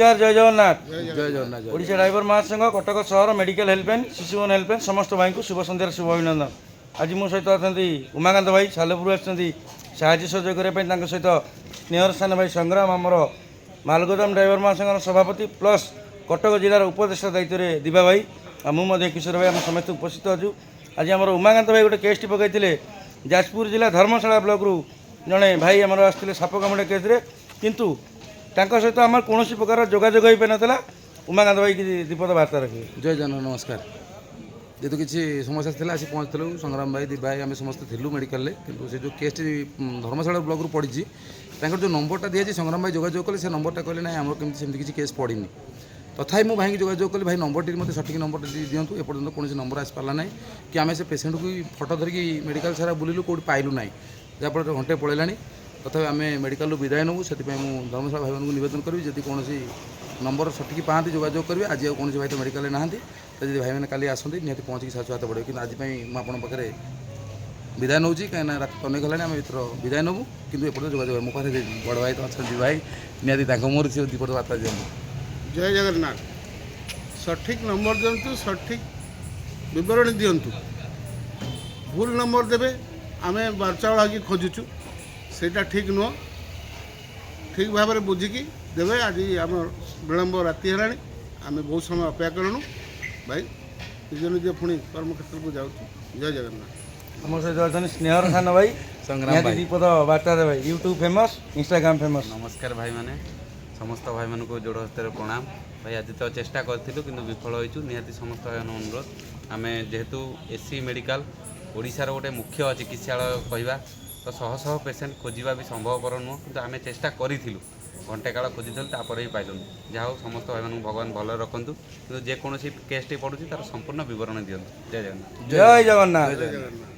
ନମସ୍କାର, ଜୟ ଜଗନ୍ନାଥ। ଜୟ ଜଗନ୍ନାଥ, ଜୟ। ଓଡ଼ିଶା ଡ୍ରାଇଭର ମହାସଂଘ, କଟକ ସହର ମେଡ଼ିକାଲ ହେଲ୍ପଲାଇନ୍, ଶିଶୁଭବନ ହେଲ୍ପଲାଇନ୍, ସମସ୍ତ ଭାଇଙ୍କୁ ଶୁଭ ସନ୍ଧ୍ୟାର ଶୁଭ ଅଭିନନ୍ଦନ। ଆଜି ମୋ ସହିତ ଅଛନ୍ତି ଉମାକାନ୍ତ ଭାଇ, ସାଲେପୁର ଆସିଛନ୍ତି ସାହାଯ୍ୟ ସହଯୋଗ କରିବା ପାଇଁ। ତାଙ୍କ ସହିତ ସ୍ନେହର ସାନ ଭାଇ ସଂଗ୍ରାମ, ଆମର ମାଲଗୋଦାମ ଡ୍ରାଇଭର ମହାସଂଘର ସଭାପତି ପ୍ଲସ୍ କଟକ ଜିଲ୍ଲାର ଉପଦେଷ୍ଟା ଦାୟିତ୍ୱରେ ଦିବା ଭାଇ, ଆଉ ମୁଁ ମଧ୍ୟ କିଶୋର ଭାଇ, ଆମେ ସମସ୍ତେ ଉପସ୍ଥିତ ଅଛୁ। ଆଜି ଆମର ଉମାକାନ୍ତ ଭାଇ ଗୋଟେ କେସ୍ଟି ପକାଇଥିଲେ। ଯାଜପୁର ଜିଲ୍ଲା ଧର୍ମଶାଳା ବ୍ଲକରୁ ଜଣେ ଭାଇ ଆମର ଆସିଥିଲେ ସାପ କାମୁଡ଼ା କେସ୍ରେ, କିନ୍ତୁ ତାଙ୍କ ସହିତ ଆମର କୌଣସି ପ୍ରକାର ଯୋଗାଯୋଗ ହୋଇପାରିନଥିଲା। ଉମାକାନ୍ତ ଭାଇ କିଛି ଦୁଇପଦ ବାର୍ତ୍ତା ରଖିବେ। ଜୟ ଜଗନ୍ନାଥ, ନମସ୍କାର। ଯେହେତୁ କିଛି ସମସ୍ୟା ଥିଲା, ଆସି ପହଞ୍ଚିଥିଲୁ। ସଂଗ୍ରାମ ଭାଇ, ଦିବା ଭାଇ, ଆମେ ସମସ୍ତେ ଥିଲୁ ମେଡ଼ିକାଲରେ। କିନ୍ତୁ ସେ ଯେଉଁ କେସ୍ଟି ଧର୍ମଶାଳା ବ୍ଲକରୁ ପଡ଼ିଛି, ତାଙ୍କର ଯେଉଁ ନମ୍ବରଟା ଦିଆଯାଇଛି, ସଂଗ୍ରାମ ଭାଇ ଯୋଗାଯୋଗ କଲେ। ସେ ନମ୍ବରଟା କହିଲେ, ନାହିଁ, ଆମର କେମିତି ସେମିତି କିଛି କେସ୍ ପଡ଼ିନି। ତଥାପି ମୁଁ ଭାଇକି ଯୋଗାଯୋଗ କଲି, ଭାଇ, ନମ୍ବରଟି ମୋତେ ସଠିକ୍ ନମ୍ବରଟି ଦେଇ ଦିଅନ୍ତୁ। ଏପର୍ଯ୍ୟନ୍ତ କୌଣସି ନମ୍ବର ଆସିପାରିଲା ନାହିଁ କି ଆମେ ସେ ପେସେଣ୍ଟକୁ ଫଟୋ ଧରିକି ମେଡ଼ିକାଲ ସାରା ବୁଲିଲୁ, କେଉଁଠି ପାଇଲୁ ନାହିଁ, ଯାହାଫଳରେ ଘଣ୍ଟେ ପଳେଇଲାଣି। ତଥାପି ଆମେ ମେଡ଼ିକାଲରୁ ବିଦାୟ ନେବୁ। ସେଥିପାଇଁ ମୁଁ ଧର୍ମଶାଳା ଭାଇମାନଙ୍କୁ ନିବେଦନ କରିବି, ଯଦି କୌଣସି ନମ୍ବର ସଠିକ୍ ପାଆନ୍ତି, ଯୋଗାଯୋଗ କରିବେ। ଆଜି ଆଉ କୌଣସି ଭାଇ ତ ମେଡ଼ିକାଲରେ ନାହାନ୍ତି। ତ ଯଦି ଭାଇମାନେ କାଲି ଆସନ୍ତି, ନିହାତି ପହଞ୍ଚିକି ସାହାଯ୍ୟ ହାତ ବଢ଼ିବେ। କିନ୍ତୁ ଆଜି ପାଇଁ ମୁଁ ଆପଣଙ୍କ ପାଖରେ ବିଦାୟ ନେଉଛି, କାହିଁକିନା ରାତି ଅନେକ ହେଲାଣି। ଆମେ ଏଥର ବିଦାୟ ନେବୁ, କିନ୍ତୁ ଏପର୍ଯ୍ୟନ୍ତ ଯୋଗାଯୋଗ ମୋ ପାଖରେ ବଡ଼ ଭାଇ ତ ଅଛନ୍ତି। ଭାଇ, ନିହାତି ତାଙ୍କ ମୁହଁରୁ ସେ ଦୁଇପଦ ବାର୍ତ୍ତା ଦିଅନ୍ତୁ। ଜୟ ଜଗନ୍ନାଥ। ସଠିକ୍ ନମ୍ବର ଦିଅନ୍ତୁ, ସଠିକ୍ ବିବରଣୀ ଦିଅନ୍ତୁ। ଭୁଲ ନମ୍ବର ଦେବେ, ଆମେ ବାଚାଳ ହେଇକି ଖୋଜୁଛୁ, ସେଇଟା ଠିକ୍ ନୁହଁ। ଠିକ୍ ଭାବରେ ବୁଝିକି ଦେବେ। ଆଜି ଆମ ବିଳମ୍ବ ରାତି ହେଲାଣି, ଆମେ ବହୁତ ସମୟ ଅପେକ୍ଷା କଲୁଣୁ। ଭାଇ, ନିଜ ନିଜ ପୁଣି କର୍ମକ୍ଷେତ୍ରକୁ ଯାଉଛୁ। ଜୟ ଜଗନ୍ନାଥ। ଆମ ସହିତ ଅଛନ୍ତି ସ୍ନେହର ସାନ ଭାଇ ସଂଗ୍ରାମ ନିହାତି ଭାଇ। ଦୁଇପଦ ବାର୍ତ୍ତା ଦେବେ। YouTube famous, Instagram famous. ନମସ୍କାର ଭାଇମାନେ, ସମସ୍ତ ଭାଇମାନଙ୍କୁ ଯୋଡ଼ ହସ୍ତରେ ପ୍ରଣାମ। ଭାଇ, ଆଜି ତ ଚେଷ୍ଟା କରିଥିଲୁ କିନ୍ତୁ ବିଫଳ ହୋଇଛୁ। ନିହାତି ସମସ୍ତ ଭାଇମାନଙ୍କୁ ଅନୁରୋଧ, ଆମେ ଯେହେତୁ ଏସସିବି ମେଡ଼ିକାଲ ଓଡ଼ିଶାର ଗୋଟେ ମୁଖ୍ୟ ଚିକିତ୍ସାଳୟ କହିବା, ତ ଶହ ଶହ ପେସେଣ୍ଟ ଖୋଜିବା ବି ସମ୍ଭବପର ନୁହଁ। କିନ୍ତୁ ଆମେ ଚେଷ୍ଟା କରିଥିଲୁ, ଘଣ୍ଟେ କାଳ ଖୋଜିଥିଲୁ, ତାପରେ ବି ପାଇଲୁନି। ଯାହା ହଉ, ସମସ୍ତ ଭାଇମାନଙ୍କୁ ଭଗବାନ ଭଲରେ ରଖନ୍ତୁ। କିନ୍ତୁ ଯେକୌଣସି କେସ୍ଟି ପଡ଼ୁଛି, ତାର ସମ୍ପୂର୍ଣ୍ଣ ବିବରଣୀ ଦିଅନ୍ତୁ। ଜୟ ଜଗନ୍ନାଥ। ଜୟ ଜଗନ୍ନାଥ। ଜୟ ଜଗନ୍ନାଥ।